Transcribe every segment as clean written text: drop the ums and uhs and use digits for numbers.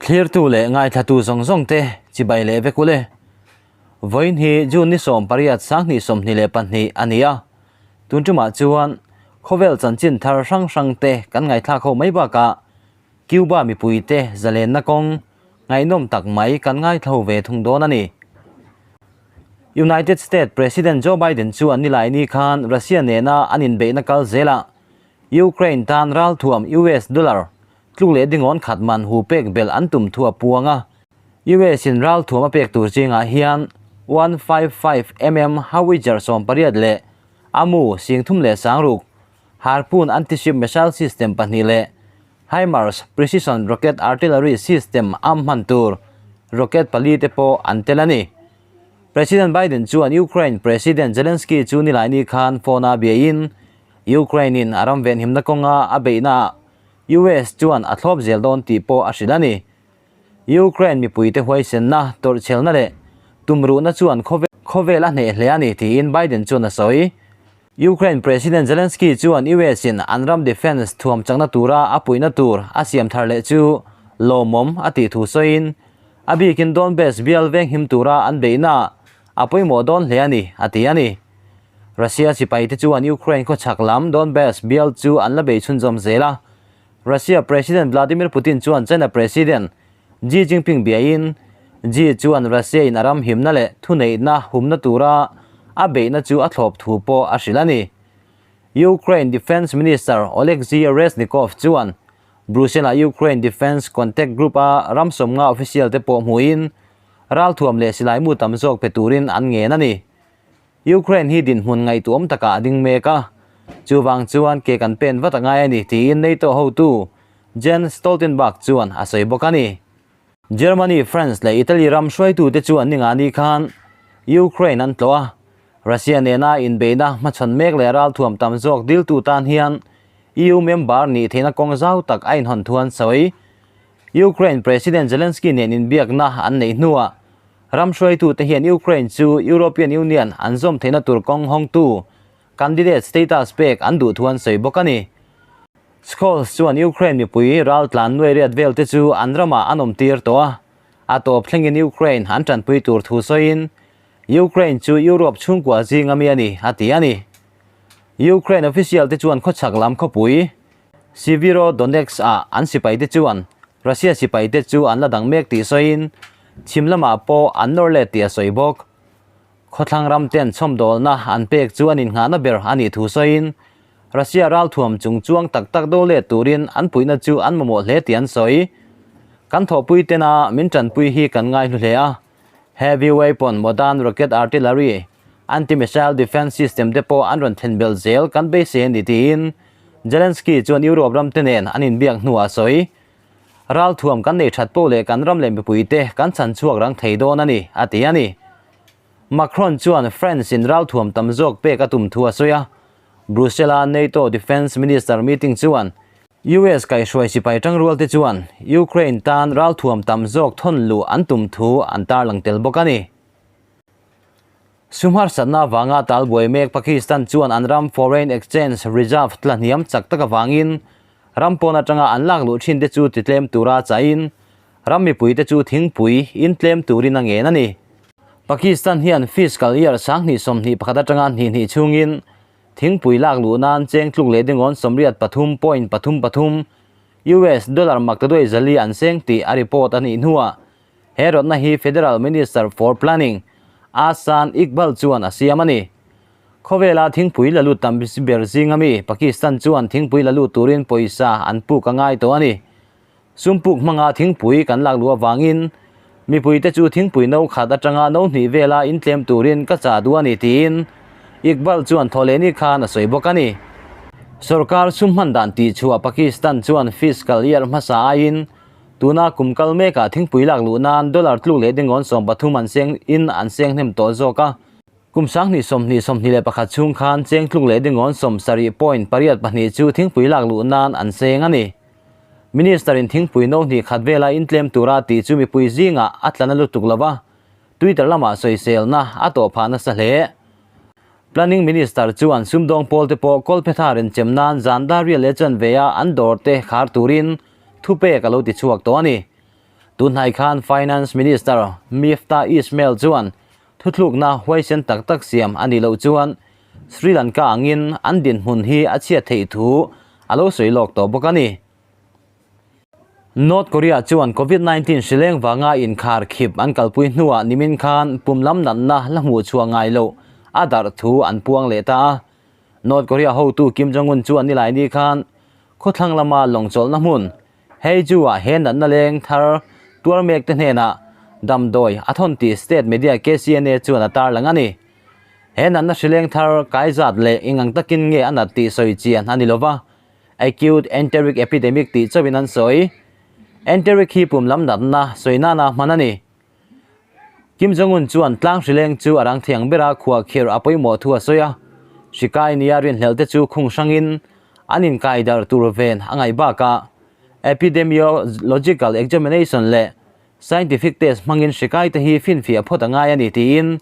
Thlirtu leh ngaithlatu zawng zawng te chibai leh vek ule. Vawiin hi June ni 18 2022 a ni a. Tun tumah chuan khawvel chanchin thar hrang hrang te kan ngaithlak ho mai bakah Cuba mipuite zalenna kawng ngaihnawm tak mai kan ngaithlo ve thung dawn a ni. United States President Joe Biden chuan nilai ni khan Russia nena an inbeihna kal zelah Ukraine tan ralthuam US dollar tluk leh dingawn khat man hu pek belh an tum thu a puang a. US in ralthuam a pek tur zingah hian 155 mm howitzer 18 leh amu 36 Harpoon anti-ship missile system pahnih leh HIMARS precision rocket artillery system am hman tur rocket pali te pawh an tel a ni. President Biden chuan Ukraine President Zelensky chu nilaini khan phone a biain Ukraine in a ram venhimna kawnga a beihnaah US chuan a thlawp zel dawn tih pawh a hrilh a ni. Ukraine mipuite huaisenna, tawrhchhelna leh tumruhna chuan khawvel a hneh hle a ni tiin Biden chuan a sawi. Ukraine President Zelensky chuan US in an ram defence thuam chakna tura a puihna tur a siam thar leh chu lawmawm a tih thu sawiin, a bikin Donbas bial venghim tura an beihna a pawimawh dawn hle a ni, a ti a ni. Russia sipaite chuan Ukraine khawchhak lam Donbas bial chu an la bei chhunzawm zel a. Russia President Vladimir Putin chuan China President Xi Jinping biain, Xi chuan Russia in a ram himna leh thuneihna humna tura a beihna chu a thlawp thu pawh a hrilh a ni. Ukraine Defence Minister Oleksiy Reznikov chuan Brussels-a Ukraine Defence Contact Group-a ram sawmnga official te pawh hmuhin ralthuam leh silaimu tam zawk pe turin an ngen a ni. Ukraine hi dinhmun ngaihtuahawm takah a ding mek a, chuvang chuan ke kan pen vat a ngai a ni tiin NATO hotu Jens Stoltenberg chuan a sawi bawk a ni. Germany, France leh Italy ram hruaitute chuan ningani khan Ukraine an tlawh a, Russia nena inbeihna hmachhawn mek leh ralthuam tam zawk diltu tan hian EU member nih theihna kawng zau tak a inhawn thu an sawi. Ukraine President Zelensky nen inbiakna an neih hnuah Ram hruaitute hian Ukraine chu European Union an zawm theihna tur kawng hawngtu candidate status pek an duh thu an sawi bawk a ni. Scholz chuan Ukraine mipui raltlan nuai riat vel te chu an ramah an awm tir tawh a, a tawp thlengin Ukraine an tanpui tur thu sawiin Ukraine chu Europe chhungkua zinga mi a ni, a ti a ni. Ukraine official te chuan khawchhak lam khawpui Sievierodonetsk ah an sipaite chuan Russia sipaite chu an la dang mek tih sawiin chhim lamah pawh an nawr let tih a sawi bawk. Khawthlang ram ten chhawmdawlna an pek chu an innghahna ber a nih thu sawiin Russia ralthuam chung chuang tak tak do let turin an puihna chu an mamawh hle tih an sawi. Kan thawhpui tena min tanpui hi kan ngaihlu hle a, heavy weapon, modern rocket artillery, anti-missile defence system te pawh an rawn thlen belh zel kan beisei a ni tiin Zelensky chuan Europe ram te nen an inbiak hnuah a sawi. Ralthuam kan nei that pawh leh kan ram leh mipuite kan chhan chhuak rang thei dawn a ni, a ti a ni. Macron chuan France in ralthuam tam zawk pek a tum thu a sawi a. Brussels-a NATO Defence Minister meeting chuan US kaihhruai sipai tangrual te chuan Ukraine tan ralthuam tam zawk thawn luh an tum thu an tarlang tel bawk a ni. Sumharsatna avanga talbuai mek Pakistan chuan an ram foreign exchange reserve tla hniam chak tak avangin ram pawn atanga an lak luh thin te chu titlem tura chahin ram mipui te chu thingpui in tlem turin a ngen a ni. Pakistan hian fiscal year 2021 atanga hnih hnih chhungin thingpui lak luh nan cheng tluk leh dingawn 83.33 US dollar maktaduai zali an seng tih a report a nih hnuah He rawtna hi Federal Minister for Planning, Ahsan Iqbal chuan a siam a ni. Khawvela thingpui la lut tam ber zinga mi Pakistan chuan thingpui la lut turin pawisa an puk a ngai tawh a ni. Sum puk hmanga thingpui kan lak luh avangin mipuite chu thingpui no khat atanga no hnih vela intlem turin ka chah duh a ni tiin Iqbal chuan thawhlehni khan a sawi bawk a ni. Sorkar sum hman dan tihchhuah Pakistan chuan fiscal year hmasa aiin Tuna kum kal mekah thingpui lak luh nan dollar tluk leh dingawn 13 an seng in an seng hnem tawh zawk a. Kum 2020 21 chhung khan cheng tluk leh dingawn 70.82 chu thingpui lak luh nan an seng a ni. Minister in thingpui no hnih khat vela intlem tura tih chu mipui zingah a tla na lutuk lo va, Twitter lamah sawiselna a tawh phah nasa hle. Planning Minister chuan sumdawng pawl te pawh Kawlphetha renchem nan zan dar rial leh chanve a an dawr te khar turin thupek a lo ti chhuak tawh a ni. Tunhnai khan Finance Minister Miftah Ismail chuan thuthlukna huaisen tak tak siam a nih loh chuan Sri Lanka angin an dinhmun hi a chhiat theih thu a lo sawi lawk tawh bawk a ni. North Korea chuan Covid 19 hrileng vanga inkhar khip an kalpui hnuah nimin khan pum lam natna la hmuh chhuah ngai loh a darh thu an puang leh ta a. North Korea hotu Kim Jong-un chuan nilai ni khan khawthlang lama lawngchawlhna hmun Haeju-ah he natna leng thar tuar mek te hnenah damdawi a thawn tih state media KCNA chuan a tarlang a ni. He natna hrileng thar kai zat leh eng ang takin nge a nat tih sawi chian a ni lova, Acute enteric epidemic tih chauhin an sawi. Enteric hi pum lam natna sawi nana hman a ni. Kim Jong-un chuan tlang hrileng chu a rang thiang bera khuahkhirh a pawimawh thu a sawi a. Hri kai nia rinhlelh te chu khung hrangin an inkai darh tur ven a ngaih bakah epidemiological examination leh scientific test hmangin hri kai te hi finfiah phawt a ngai a ni tiin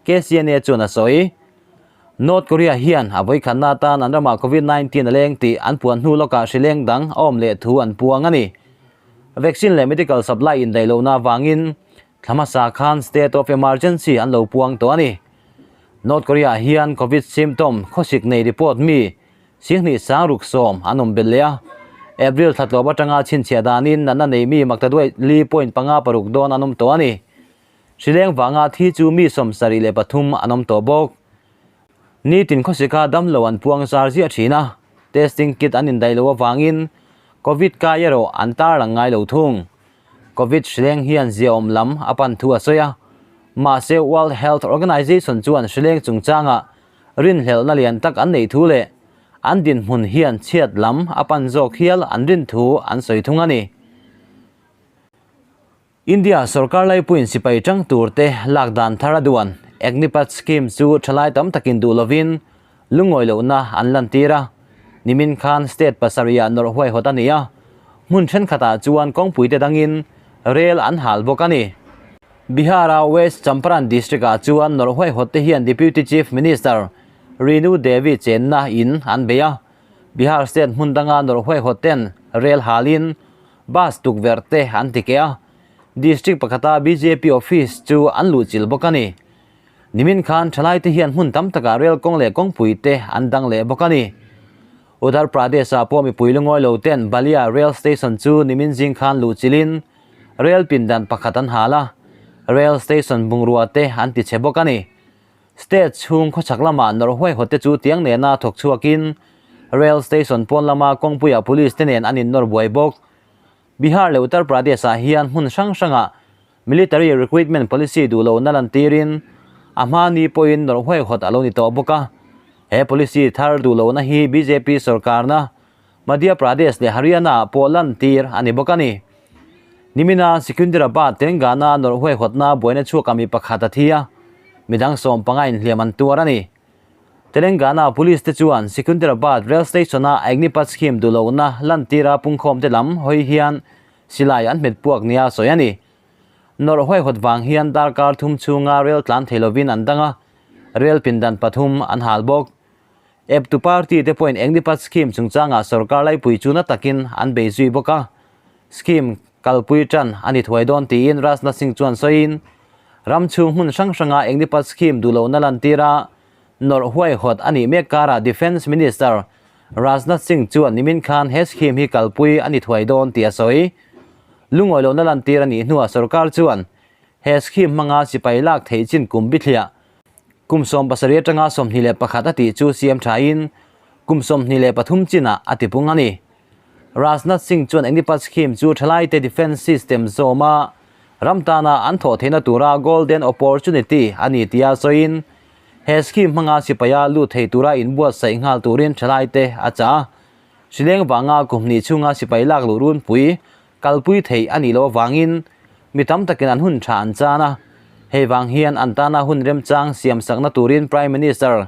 KCNA chuan a sawi. North Korea hian a vawikhatna atan an ramah Covid 19 a leng tih an puan hnu lawkah hri leng dang a awm leh thu an puang a ni. Vaccine leh medical supply indaih lohna avangin thla hmasa khan state of emergency an lo puang tawh a ni. North Korea hian Covid symptom khawsik nei report mi Singhnih sang ruk sawm an awm belh leh a, April thla tlawp atanga chhinchhiah danin natna nei mi maktaduai li point panga paruk dawn an awm tawh a ni. Hrileng vanga thi chu mi 73 an awm tawh bawk. Nitin khawsika damlo an puang zar ziah thin a, testing kit an indaih loh avangin Covid kai erawh an tarlang ngai lo thung. Covid hrileng hian ziaawm lam a pan thu a sawi a, mahse World Health Organization chuan hrileng chungchangah rinhlelhna lian tak an neih thu leh an dinhmun hian chhiat lam a pan zawk hial an rin thu an sawi thung a ni. India sorkar laipuiin sipai tang tur te lak dan thar a duan Agnipath scheme chu thalai tam takin duh lovin lungawi lohna an lantir a. Nimin khan state pasarihah nawrh huaihawt a ni a, hmun thenkhatah chuan kawngpui te dangin rel an hal bawk a ni. Bihar-a West Champaran district-ah chuan nawrh huaihawt te hian Deputy Chief Minister Renu Devi chenna in an bei a. Bihar state hmun danga nawrh huaihawt ten rel halin Bus tukverh te an ti keh a, district pakhata bjp office chu an luhchilh bawk a ni. Nimin khan thalaite hian hmun tam takah rel kawng leh kawngpui te an dang leh bawk a ni. Uttar Pradesh-ah pawh mipui lungawi lo ten Ballia rail station chu nimin zing khan luhchilhin rel pindan pakhat an hal a, rail station bungrua te an ti chhe bawk a ni. State chhung khawchhak lamah nawrh huaihawt te chu tiang nena thawk chhuakin Rail station pawn lama kawngpuiah police te nen an innawr buai bawk. Bihar leh Uttar Pradesh-ah hian hmun hrang hrangah military recruitment policy duh lohna lantirin a hma ni pawhin nawrh huaihawt a lo ni tawh bawk a. He policy thar duh lohna hi bjp sorkarna Madhya Pradesh leh Haryana-ah pawh lantir a ni bawk a ni. Nimina Secunderabad Telangana nawrh huaihawtna buaina chhuakah mi pakhat a thi a, midang 15 inhliam an tuar a ni. Telangana Police te chuan Secunderabad Rail Station-a Agnipath Scheme duh lohna lantira pungkhawmte lam hawi hian silai an hmet puak nia sawi a ni. Nawrh huaihawt vang hian darkar thum chhunga rel tlan thei lovin an dang a, rel pindan pathum an hal bawk. Eptu party te pawhin Agnipath Scheme chungchangah sorkar laipui chu na takin an bei zui bawk a, scheme kalpui tan a ni thuai dawn tiin Rajnath Singh chuan sawiin, ram chhung hmun hrang hranga Agnipath Scheme duh lohna lantira nawrh huaihawt a nih mek karah Defence Minister Rajnath Singh chuan nimin khan he scheme hi kalpui a ni thuai dawn tih a sawi. Lungawi lohna lantir a nih hnuah sorkar chuan he scheme hmanga sipai lak theih chin kum bithliah Kum 17 atanga 21 a tih chu siam thain kum 23 chinah a tipung a ni. Rajnath Singh chuan Agnipath Scheme chu thalaite defence system zawma ram tana an thawh theihna tura golden opportunity a ni tia sawiin he scheme hmanga sipaia lut thei tura inbuatsaih nghal turin thalaite a chah a. Hrileng vanga kum hnih chhunga sipai lak luh runpui kalpui theih a nih loh avangin mi tam takin an hun tha an chan a, hei vang hian an tana hun remchang siam sakna turin Prime Minister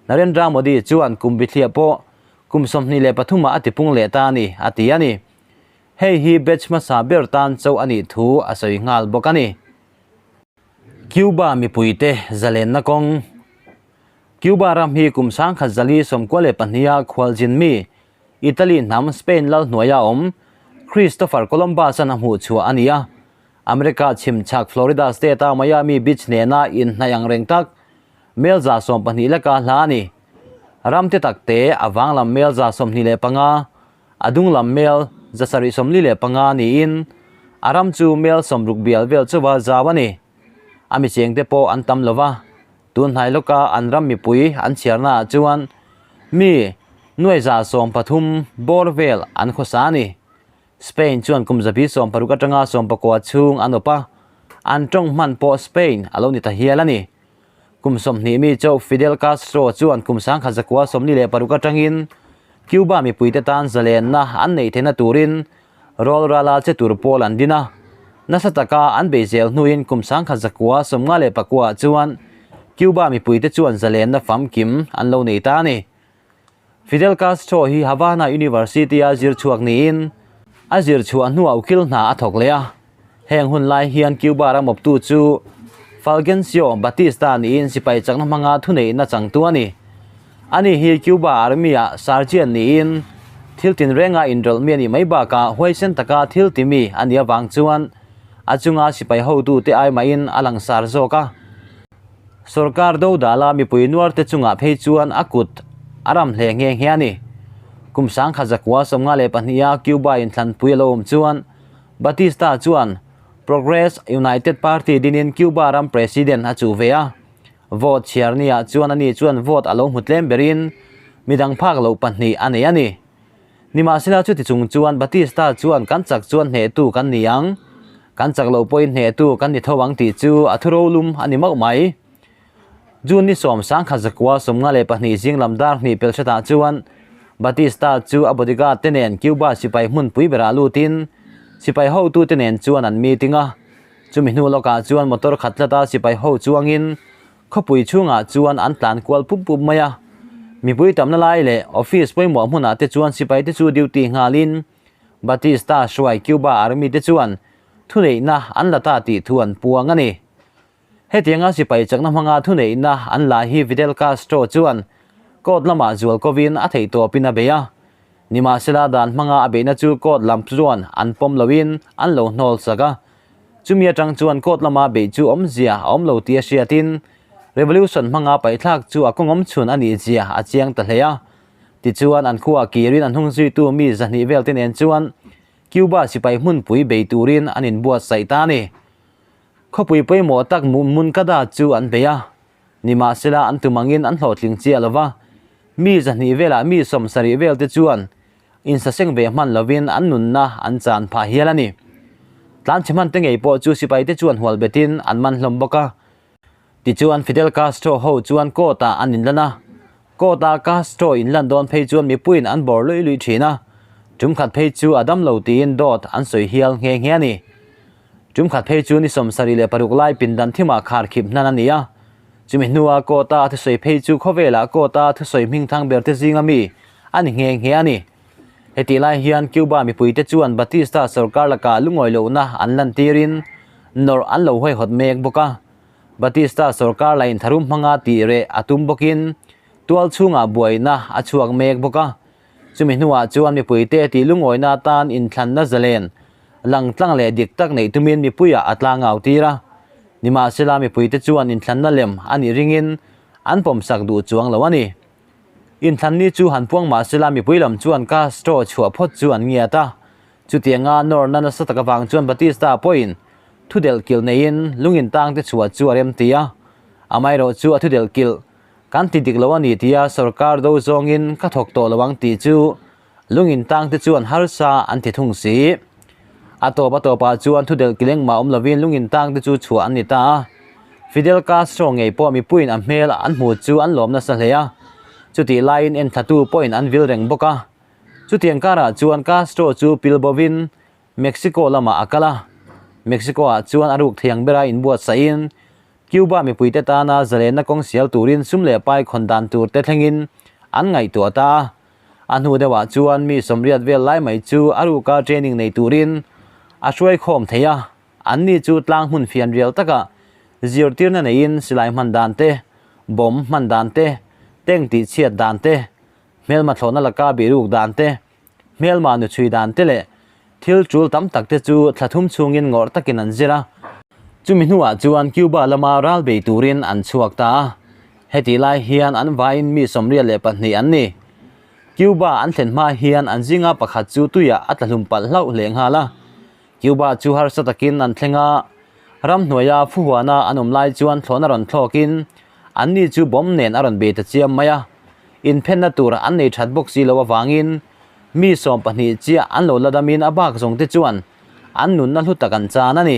Narendra Modi chuan kum bithliah pawh kum 23 ah a tipung leh ta a ni, a ti a ni. Hei hi batch hmasa ber tan chauh a nih thu a sawi nghal bawk a ni. Cuba mipuite zalenna kawng Cuba ram hi kum 1992 a khualzin mi Italy hnam Spain lal hnuaia awm Christopher Columbus-a'n a hmuh chhuah a ni a. America chhim chhak Florida state-a Miami Beach nena inhnaih ang reng tak mel 120 leka hla a ni. Ram te tak te a vang lam mel 25, a dung lam mel 745 niin a ram chu mel 60 bial vel chauha zau a ni. A michengte pawh an tam lo va, tun hnai lawka an ram mipui an chhiarnaah chuan mi nuai 13 bawr vel an khawsa a ni. Spain chuan kum 16 atanga 19 chhung an awp a, an tawng hman pawh Spain a lo ni ta hial a ni. Kum 20 mi chauh Fidel Castro chuan kum 1946 atangin Cuba mipuite tan zalenna an neih theihna turin rawlrala che tur pawl an din a. Nasa taka an bei zel hnuin kum 1959 ah chuan Cuba mipuite chuan zalenna famkim an lo nei ta a ni. Fidel Castro hi Havana University-a zir chhuak niin a zir chhuah hnuah ukil hna a thawk leh a. Heng hun lai hian Cuba ram awptu chu Fulgencio Batista niin sipai chakna hmanga thuneihna changtu a ni. Ani hi Cuba Army-ah sergeant niin thil tinrenga inrawlh mi a nih mai bakah huaisen taka thil ti mi a nih avang chuan a chunga sipai hotute ai mahin a langsar zawk a. Sorkar dodala mipui nuarte chungah phei chuan a kut a ram hle nghe nghe a ni. Kum 1952-a Cuba inthlanpui a lo awm chuan Batista chuan Progress United Party dinin Cuba ram president a chuh ve a. Vote chhiar niah chuan ani chuan vote a lo hmu tlem berin midang phak loh pahnih a nei a ni. Nimahsela chuti chung chuan Batista chuan kan chak chuan hnehtu kan ni ang, kan chak loh pawhin hnehtu kan ni tho ang tih chu a thu rolum a ni mauh mai. June ni 10 1992 zing lam dar hnih pel hretah chuan Batista chu a bodyguard te nen Cuba sipai hmunpui berah lutin sipai hotute nen chuan an meeting a. Chumi hnu lawkah chuan motor khat tlata sipai ho chuangin Khawpui chhungah chuan an tlan kual pup pup mai a, mipui tamna lai leh office pawimawh hmunah te chuan sipai te chu duty nghalin Batista hruai Cuba Army te chuan thuneihna an la ta tih thu an puang a ni. Hetianga sipai chakna hmanga thuneihna an la hi Fidel Castro chuan court lamah zual kovin a theihtawpin a bei a, nimahsela dan hmanga a beihna chu court lam chuan an pawm loin an lo hnawl sak a. Chumi atang chuan court lama beih chu awmzia a awm lo tih a hriatin revolution hmanga paihthlak chu a kawngawm chhun a nih zia a chiang ta hle a. Tichuan an khuaah kirin an hnung zuitu mi 200 vel te nen chuan Cuba sipai hmunpui bei turin an inbuatsaih ta a ni. Khawpui pawimawh tak Moncada chu an bei a, nimahsela an tum angin an hlawhtling chiah lo va, mi 200 velah mi 70 vel te chuan Insaseng ve hman lovin an nunna an chan phah hial a ni. Tlanchhe hman te ngei pawh chu sipaite chuan hual betin an man hlawm bawk a. Tichuan Fidel Castro ho chuan court ah an inlan a. Court ah Castro inlan dawn phei chuan mipuiin an bawr luih luih thin a. Tum khat phei chu a dam lo tiin dawt an sawi hial nghe nghe a ni. Tum khat phei chu ni 76 lai pindan thimah khar khip hnan a ni a. Chumi hnua court a thusawi phei chu khawvelah court a thusawi hmingthang ber te zinga mi a ni nghe nghe a ni. Hetih lai hian Cuba mipuite chuan Batista sorkar lakah lungawi lohna an lantirin nawrh an lo huaihawt mek bawk a. Batista sorkar lain tharum hmanga tih reh a tum bawkin tual chhungah buaina a chhuak mek bawk a. Chumi hnuah chuan mipuite tih lungawina atan inthlanna zalen langtlang leh dik tak neih tumin mipuiah a tlangau tir a. Nimahsela mipuite chuan inthlanna lem a nih ringin an pawmsak duh chuang lo a ni. Inthlanni chu han puang mahsela mipui lam chuan Castro chhuah phawt chu an ngiat a. Chutianga nawrna nasa tak avang chuan Batista pawhin thu delh kilh neiin lungin tangte chhuah chu a rem ti a. Amaherawh chu a thu delh kilh kan ti dik lo a ni tia sorkar do zawngin ka thawk tawh lo ang tih chu lungin tangte chuan harsa an ti thung si. A tawp a tawpah chuan thu delh kilh engmah awm lovin lungin tangte chu chhuah an ni ta a. Fidel Castro ngei pawh mipuiin a hmel an hmuh chu an lawm nasa hle a, chutih laiin enthlatu pawhin an vil reng bawk a. Chutiang karah chuan Castro chu pil bovin Mexico lamah a kal a. Mexico-ah chuan a ruk thiang bera inbuatsaihin Cuba mipuite tana zalenna kawng sial turin sum leh pai khawn dan tur te thlengin an ngaihtuah ta a. A hnu deuhah chuan mi 80 vel lai mai chu a ruka training nei turin a hruaikhawm thei a. Anni chu tlang hmun fian rial takah zirtirna neiin silai hman dan te, bomb hman dan te, tank tih chhiat dan te, hmelma thlawhna laka bihruk dan te, hmelma nu chhui dan te leh. Thil tul tam tak te chu thla thum chhungin ngawrh takin an zir a. Chumi hnuah chuan Cuba lama ral bei turin an chhuak ta a. Hetih lai hian an vaiin mi 22 an ni. Cuba an thlen hma hian an zinga pakhat chu tuiah a tla hlum palh hlauh leh nghal a. Cuba chu harsa takin an thleng a, ramhnuaia phuhuana an awm lai chuan thlawhna rawn thlawkin anni chu bomb nen a rawn bei ta chiam mai a. Inphenna tur an nei that bawk si lo avangin mi 12 chiah an lo la damin a bak zawng te chuan an nunna hlu tak an chan a ni.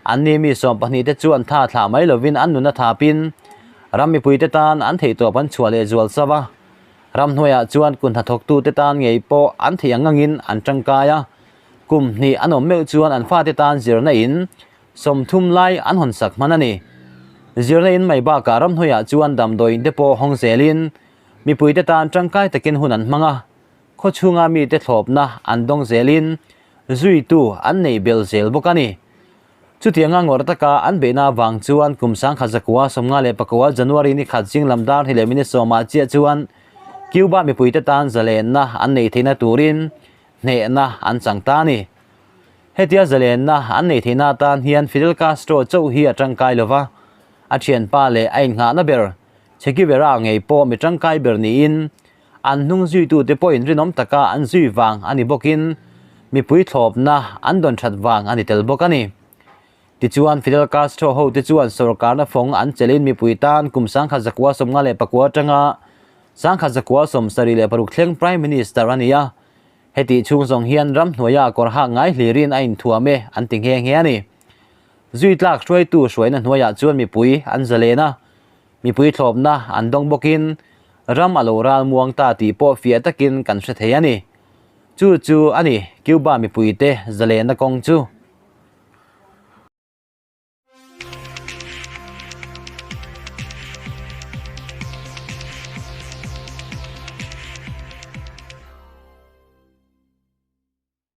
Anni mi 12 te chuan tha thlah mai lovin an nunna thapin ram mipuite tan an theihtawp an chhuah leh zual chauh a. Ramhnuaiah chuan kun hnathawktu te tan ngei pawh an theih ang angin an tangkai a. Kum hnih an awm meuh chuan an fate tan zirna in 30 lai an hawn sak hman a ni. Zirna in mai bakah ramhnuaiah chuan damdawiin te pawh hawng zelin mipuite tan tangkai takin hun an hmang a. Khaw chhunga mite thlawpna an dawng zelin zuitu an nei bel zel bawk a ni. Chutianga ngawrh taka an beihna avang chuan kum 1959 January ni khat zing lam dar hnih leh minute sawmah chiah chuan Cuba mipuite tan zalenna an neih theihna turin hnehna an chang ta a ni. Hetia zalenna an neih theihna atan hian Fidel Castro chauh hi a tangkai lova, a thianpa leh a innghahna ber Che Guevara ngei pawh mi tangkai ber niin An hnung zuitute pawhin rinawm taka an zui vang a ni bawkin mipui thlawpna an dawn that vang a ni tel bawk a ni. Tichuan, Fidel Castro hote chuan sorkarna fawng an chelhin mipui tan kum 1954 atanga 1976 thleng Prime Minister a ni a, hetih chhung zawng hian ramhnuaia kawr hak ngai hlirin a inthuam e an ti nghe nghe a ni. Zui tlak hruaitu hruaina hnuaiah chuan mipui an zalen a, Mipui thlawpna an dawng bawkin ram a lo ral muang ta tih pawh fiah takin kan hre thei a ni. Chu chu a ni Cuba mipuite zalenna kawng chu.